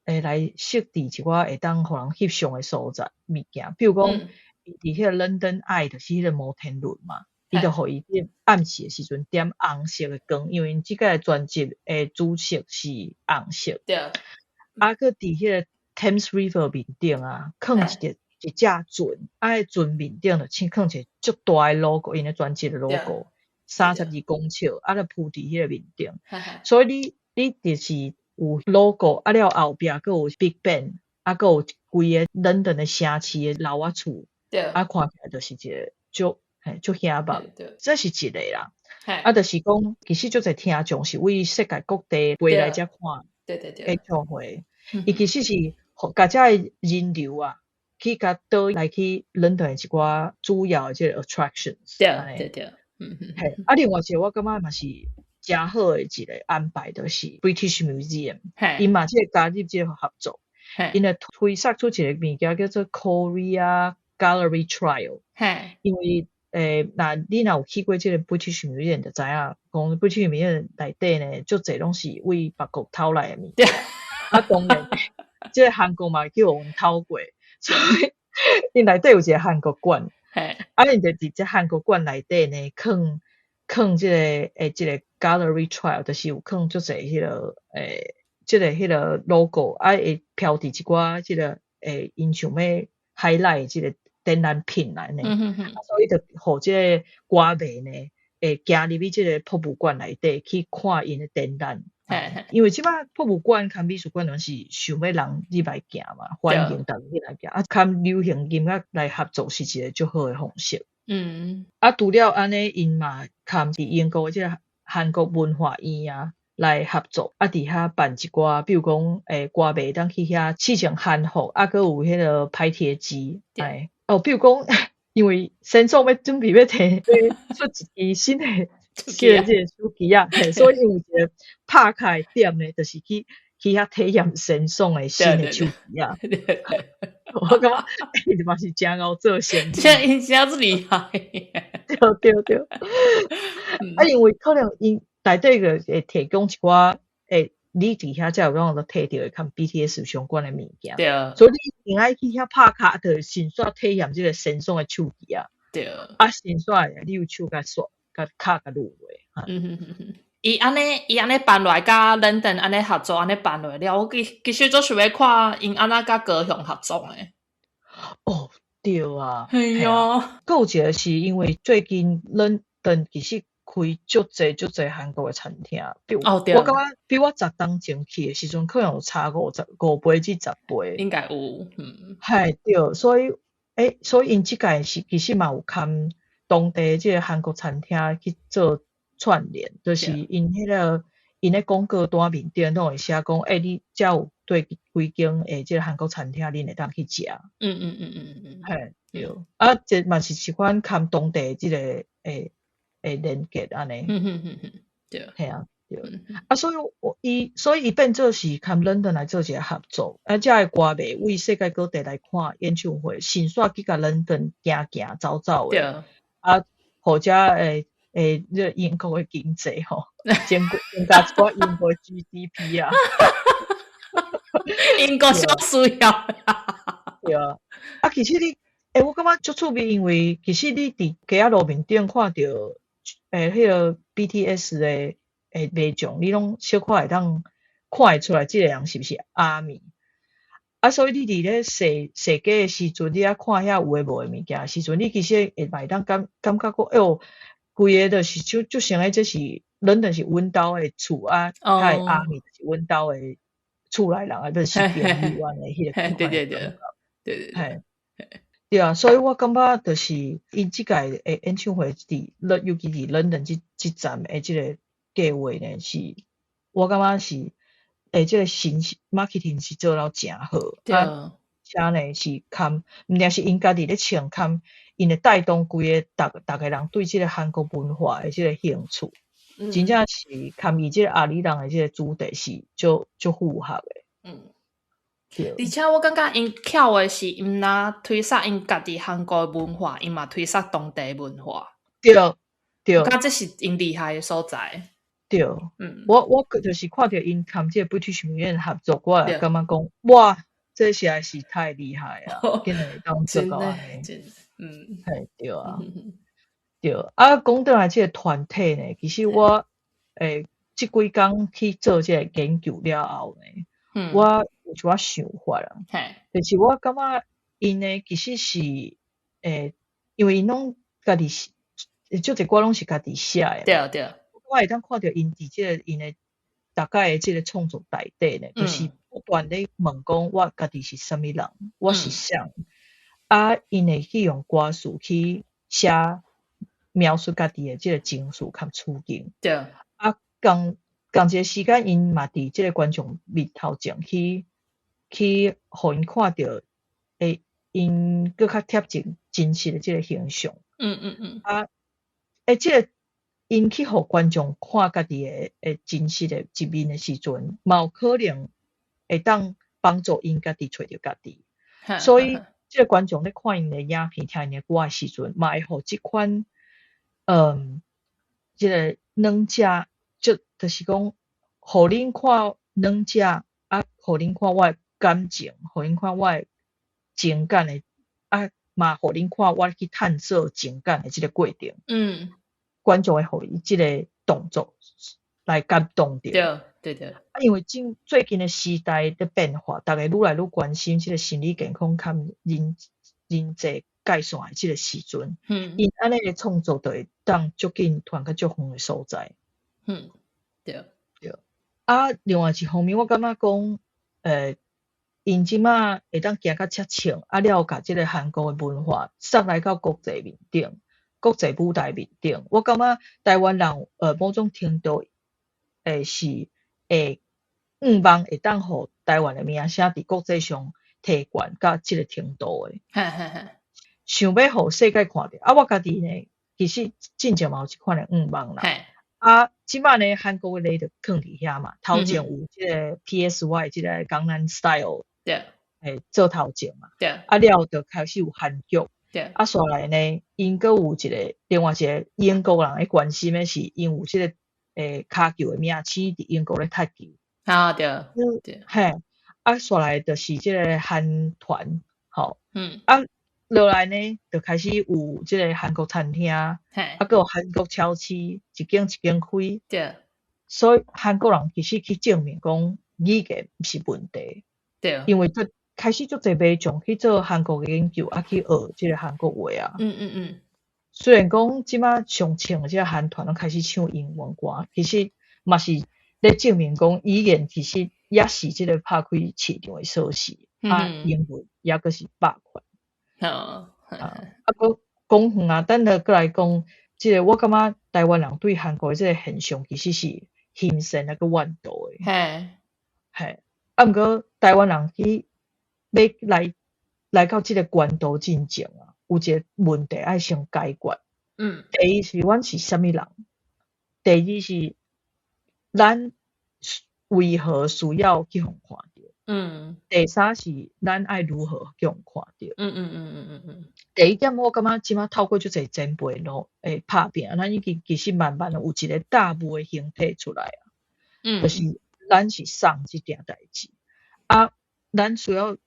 會來設置一寡會當予人翕相的所在物件，比如講，伊佇彼個倫敦 Eye 就是彼個摩天輪嘛，伊就予伊佇暗時的時陣點紅色的光，因為𪜶這擺專輯的主色是紅色。啊，閣佇彼個 Thames River 面頂啊，囥一隻船，啊，彼船面頂就囥一个足大的 logo，𪜶的專輯的 logo，32公尺，啊，就鋪佇彼個面頂。所以你就是有 logo，啊了後壁閣有 Big Ben，啊閣有規个倫敦的城市的樓仔厝，啊看起來就是一个足嘿足顯目。這是一个啦。啊，就是講其實足濟聽眾是為世界各地飛來遮看演唱會，伊其實是予共遮的人流啊，去共導來去倫敦的一寡主要的這个 attractions。嘿，啊，另外一个我感覺嘛是誠好的一个安排，就是 British Museum，𪜶嘛這个加入這个合作，𪜶會推捒出一个物件叫做 Korea Gallery Trail。因為若你若有去過這个 British Museum 就知影，講 British Museum 內底呢，足濟攏是為別國偷來的物件。啊，當然，這个韓國嘛去予𪜶偷過，所以𪜶內底有一个韓國館。啊，𪜶就佇這韓國館內底呢，囥這個這个 Gallery Trail，就是有囥足濟彼个這个彼个 logo，啊會標佇一寡這个𪜶想欲 highlight 這个展覽品來呢。啊，所以就予這個歌迷呢，會行入去這个博物館內底去看𪜶的展覽。因為這擺博物館佮美術館攏是想欲人入來行嘛，歡迎逐家入來行，啊，佮流行音樂來合作是一个足好的方式。啊，除了按呢，𪜶嘛佮佇英國的這个韓國文化院啊來合作，啊，佇遐辦一寡，比如講，歌迷會當去遐試穿韓服，啊，閣有彼个拍貼機，哎，哦，比如講，因為神創欲準備欲提出一支新的這個手機仔，所以有一个拍卡的點呢，就是去遐體驗神創的新的手機仔。我感覺伊嘛是誠𠢕做生意。這𪜶真厲害。對對對。啊，因為可能𪜶內底個會提供一寡，你佇遐才有講摕著的佮 BTS 相關的物件。所以你一定愛去遐拍卡，就先煞體驗這个神創的手機仔。啊，先煞你有手共刷，共卡共錄落。伊按呢辦落來，佮倫敦按呢合作，按呢辦落了，我其實足想欲看𪜶按怎佮高雄合作的。哦，對啊。係啊。閣有一个是因為最近倫敦其實開足濟足濟韓國的餐廳，比如我感覺比我10冬前去的時陣，可能有差55倍至10倍。應該有，嘿，對，所以，所以𪜶這擺是其實嘛有含當地這个韓國餐廳去做串聯，就是𪜶彼个𪜶的廣告單面頂攏會寫講，你遮有對幾間的這个韓國餐廳，恁會當去食。嘿，對。啊，這嘛是一款含當地這个的連結按呢。嗯哼哼哼，對。嘿啊，對。啊，所以伊變做是佮 London 來做一个合作，啊，遮的歌迷為世界各地來看演唱會，先煞去共 London 行行走走的，啊，予遮的這英國的經濟吼，增加一寡英國 GDP 啊。英國小需要。對啊，啊，其實你，我感覺足趣味，因為其實你佇街仔路面頂看著，彼个 BTS 的迷眾，你攏小可會當看會出來，這個人是毋是阿米。啊，所以你佇咧踅踅街的時陣，你愛看遐有的無的物件的時陣，你其實會嘛會當感覺講，哎喲，規个就是就就像這是倫敦是阮兜的厝啊，遐的阿米就是阮兜的厝內人啊，就是朋友按呢，彼个對對對對對嘿，對啊，所以我感覺就是𪜶這屆的演唱會佇尤其佇倫敦這站的這个計劃呢，是我感覺是這个行 marketing 是做了誠好，啊，且呢是堪，毋但是𪜶家己咧穿堪，𪜶會帶動規个逐逐个人對這个韓國文化的這个興趣，真正是堪伊這个阿里郎的這个主題是足足符合的。對。而且我感覺𪜶巧的是，毋若推捒𪜶家己韓國文化，𪜶嘛推捒當地文化。對對。我感覺這是𪜶厲害的所在。對，我就是看著𪜶佮這個 British Museum 合作，我也感覺講，哇，這實在是太厲害啊！竟然會當做到按呢。真的，嘿，對啊，對。啊，講轉來這個團體呢，其實我這幾工去做這個研究了後呢，我有一寡想法啊。就是我感覺𪜶呢，其實是因為𪜶攏家己寫，足濟歌攏是家己寫的。對對。我會當看著𪜶佇這个𪜶的逐擺的這个創作內底呢，就是不斷咧問講我家己是啥物人，我是啥？啊，𪜶會去用歌詞去寫描述家己的這个情緒佮處境。啊，仝一个時間，𪜶嘛佇這个觀眾面頭前去予𪜶看著，𪜶閣較貼近真實的這个形象。啊，這个𪜶去予觀眾看家己的真實的一面的時陣，嘛有可能會當幫助𪜶家己揣著家己。所以，這个觀眾咧看𪜶的影片、聽𪜶的歌的時陣，嘛會予這款，這个兩者，就是講，予恁看兩者，啊，予恁看我的感情，予恁看我的情感的，啊，嘛予恁看我去探索情感的這个過程。觀眾會予伊這个動作來感動著。對對對。啊，因為最近的時代咧變化，逐个愈來愈關心這个心理健康佮人際界線的這个時陣，𪜶按呢的創作就會當足緊傳到足遠的所在。對。對。啊，另外一方面，我感覺講，𪜶這馬會當行到遮衝，啊了共這个韓國的文化送來到國際面頂，國際舞台面頂，我感覺台灣人某種程度是會向望會當予台灣的名聲佇國際上提懸到這个程度的。想欲予世界看著，啊，我家己呢，其實進前嘛有這款的向望啦。啊，這馬呢，韓國的例就囥佇遐嘛，頭前有這个 PSY 這个江南 Style，做頭前嘛。啊了就開始有韓劇。啊，煞來呢，𪜶閣有一个另外一个英國人咧關心的是，𪜶有這个跤球的明星佇英國咧踢球。啊，對，對。嘿，啊，煞來就是這个韓團，吼。啊，落來呢，就開始有這个韓國餐廳，啊，閣有韓國超市，一間一間開。所以韓國人其實去證明講語言毋是問題。因為這開始足濟民眾去做韓國的研究，啊，去學這个韓國話啊。雖然講這馬上衝的這個韓團攏開始唱英文歌，其實嘛是咧證明講語言其實也是這个拍開市場的鎖匙，啊，英文也閣是百款。啊，閣講遠啊，等下閣來講，這个我感覺台灣人對韓國的這个現象其實是欣羨啊，閣怨妒的。嘿，啊，毋過台灣人去欲來到這个關渡進前啊，有一个問題愛先解決。第一是阮是啥物人，第二是咱為何需要去予看著？第三是咱愛如何去予看著？第一點，我感覺這馬透過足濟前輩咯，會拍拚，咱已經其實慢慢有一個大霧的形體出來啊。就是咱是啥這件代誌啊，咱需要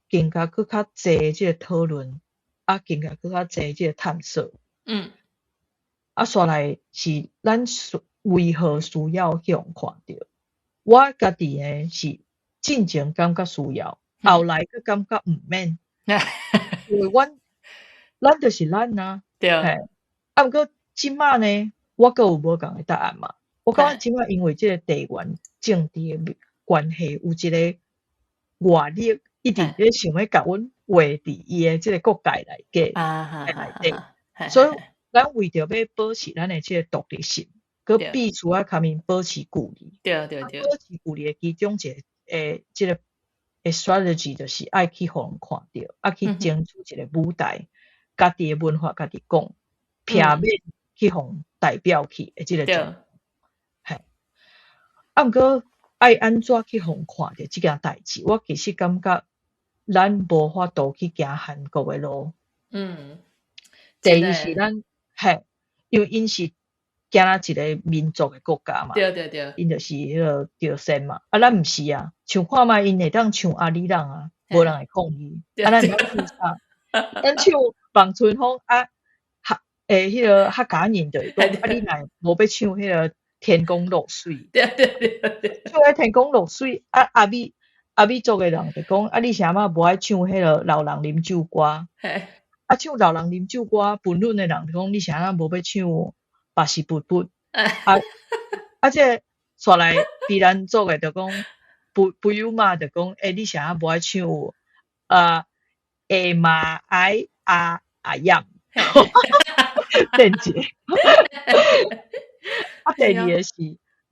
更加閣較濟這個討論，啊，更加閣較濟這個探索。啊，煞來是咱需為何需要去予看著？我家己呢是進前感覺需要，後來閣感覺毋免，因為阮咱就是咱啊。嘿，啊，毋過這馬呢，我閣有無仝的答案嘛。我感覺這馬因為這個地緣政治的關係，有一個外力一直咧想欲共阮畫佇伊的這個國界內底，內底，所以咱為著欲保持咱的這個獨立性，閣必須愛共𪜶保持距離。保持距離的其中一個這個 strategy 就是愛去予人看著，啊去爭取一個舞台，家己的文化家己講，避免去予代表去的這個狀況。嘿，啊，毋過愛按怎去予看著這件代誌，我其實感覺咱無法度去行韓國的路。第一是咱嘿，因為𪜶是敢若一個民族的國家嘛。𪜶就是彼個朝鮮嘛，啊，咱毋是啊，像看覓𪜶會當唱阿里郎啊，無人會抗議。啊，咱會當唱啥？咱唱望春風啊，客彼個客家人就會講，啊，你若無欲唱彼個天公落水？唱彼天公落水，啊，阿美族的人就講，啊，你啥物無愛唱彼個老人啉酒歌？啊，唱老人啉酒歌，本崙的人就講，你啥物無欲唱巴西噗噗？啊啊，這個煞來卑南族的就講，不有嘛，就講，欸，你啥物無愛唱啊？下馬愛阿阿樣，變一个。啊，第二个是，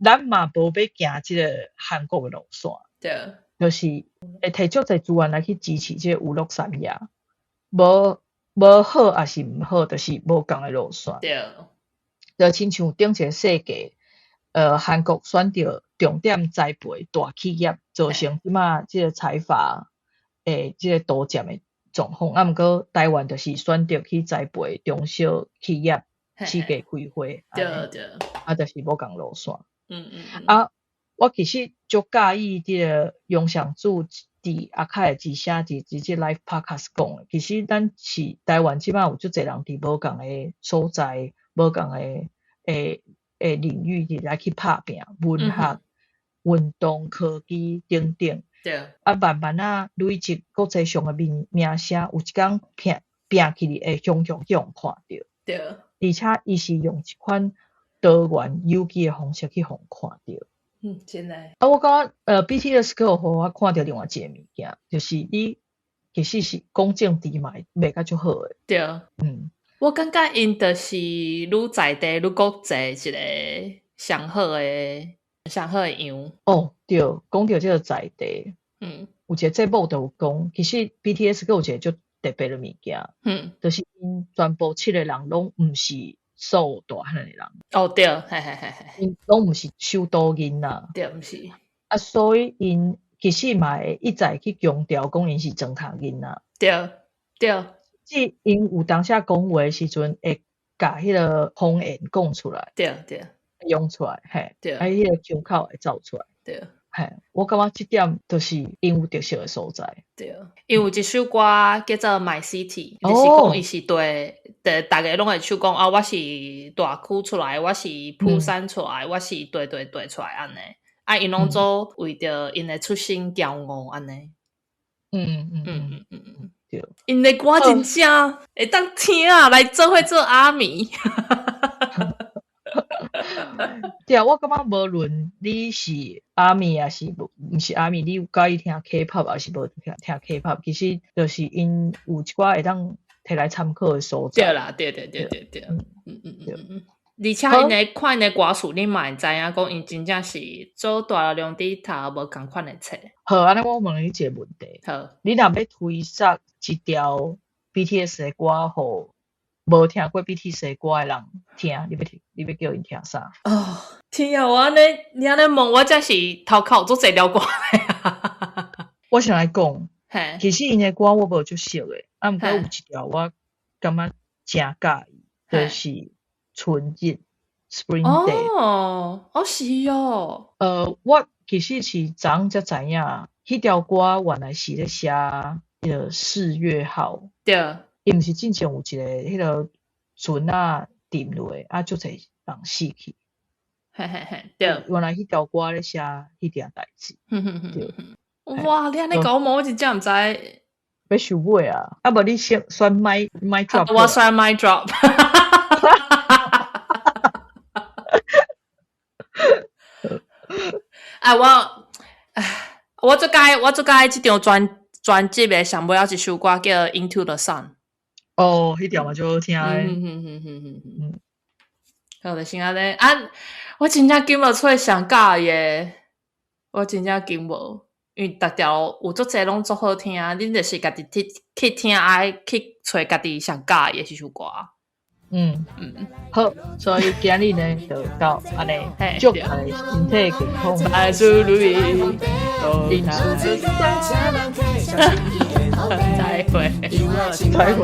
咱嘛無欲行這個韓國的路線。就是會提足濟資源來去支持這個娛樂產業，無好抑是毋好，就是無仝的路線。就親像頂一個世紀，韓國選擇重點栽培大企業，造成這馬這個財閥的這個獨佔的狀況。啊，毋過台灣就是選擇去栽培中小企業，四界開花。啊，就是無仝路線。啊，我其實足佮意這個楊尚柱佇阿凱的之聲佇這 live podcast 講的，其實咱是台灣這馬有足濟人佇無仝的所在、無仝的領域佇來去拍拚，文學、運動、科技等等。啊，慢慢仔累積國際上的名聲，有一工拚拚起來會雄雄去予看著。而且伊是用一款多元有機的方式去予看著。嗯，真的。啊，我感覺BTS 閣有予我看著另外一個物件，就是你其實是講政治嘛會賣較足好的。我感覺𪜶就是愈在地愈國際一個上好的樣。哦，對，講著這個在地，有一個節目就有講，其實 BTS 閣有一個足特別的物件，就是𪜶全部七個人攏毋是首爾大漢的人。哦，對，嘿嘿嘿嘿。𪜶攏毋是首都囡仔。對，毋是。啊，所以𪜶其實嘛會一再去強調講𪜶是莊跤囡仔。對，對。即𪜶有當時講話的時陣，會共彼個方言講出來。對對。用出來，嘿。啊，彼個腔口會走出來。嘿，我感覺這點就是𪜶有特色的所在。對，𪜶有一首歌叫做《My City》，就是講伊是對，對，逐家攏會唱講啊，我是大區出來，我是釜山出來，我是對對對出來按呢。啊，𪜶攏總為著𪜶的出身驕傲按呢。𪜶的歌真正會當聽啊，來做伙做阿米。對啊，我感覺無論你是阿米抑是毋是阿米，你有佮意聽 K-pop 抑是無聽 K-pop，其實就是𪜶有一寡會當提來參考的所在。對啦，對對對對對。而且𪜶的看𪜶的歌詞，你嘛會知影講𪜶真正是做大量佇讀無仝款的冊。好，按呢我問你一個問題。好。你若欲推薦一條 BTS 的歌予無聽過 BTS 的歌的人聽，你欲聽，你欲叫𪜶聽啥？哦，天啊！我按呢，你按呢問我，真是頭殼有足濟條歌。我先來講，其實𪜶的歌我無足熟的，啊，毋過有一條我感覺誠佮意，就是春日 Spring Day。哦，哦是哦。我其實是昨昏才知影，彼條歌原來是咧寫彼個4月號。伊毋是進前有一個彼個船仔沉落，啊，足濟人死去。原來彼條歌咧寫彼件代誌。對。哇！你按呢講我，我真正毋知。欲收尾啊！啊無你先選 mic drop。我選 mic drop。啊，我，我足佮意，我足佮意這張專輯的上尾仔一首歌叫《Into the Sun》。哦，彼條嘛足好聽的。好，就是按呢。啊，我真正揀無出上佮意的，我真正揀無，因為逐條有足濟攏足好聽，恁就是家己去去聽，愛去揣家己上佮意的這首歌。好，所以今日呢就到按呢，祝大家身體健康，萬事如意，再會，再會。